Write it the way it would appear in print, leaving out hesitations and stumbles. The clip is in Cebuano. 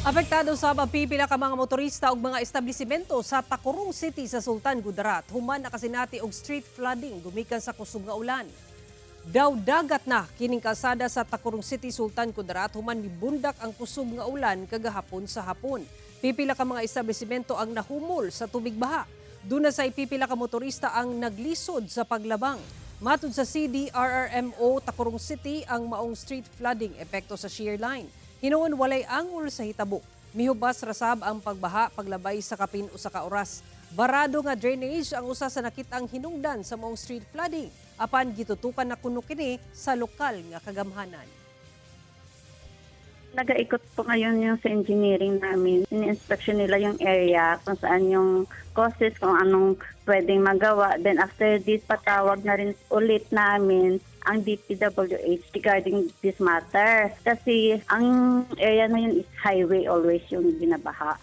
Apektado sa pipila ka mga motorista ug mga establishmento sa Tacurong City sa Sultan Kudarat human nakasinati og street flooding gumikan sa kusog nga ulan. Daw dagat na kining kalsada sa Tacurong City, Sultan Kudarat human mibundak ang kusog nga ulan kagahapon sa hapon. Pipila ka mga establishmento ang nahumol sa tubig baha. Duna say pipila ka motorista ang naglisod sa paglabang. Matud sa CDRRMO Tacurong City, ang maong street flooding epekto sa shear line. Hinuon walay angol sa hitabo. Mihubas ra sab ang pagbaha paglabay sa kapin 1 ka oras. Barado nga drainage ang usa sa nakitang hinungdan sa maong street flooding apan gitutukan na kuno kini sa lokal nga kagamhanan. Nagaikot po ngayon yung sa engineering namin. Ini-inspection nila yung area kung saan yung causes, kung anong pwedeng magawa. Then after this, patawag na rin ulit namin ang DPWH regarding this matter. Kasi ang area na yun is highway always yung binabaha.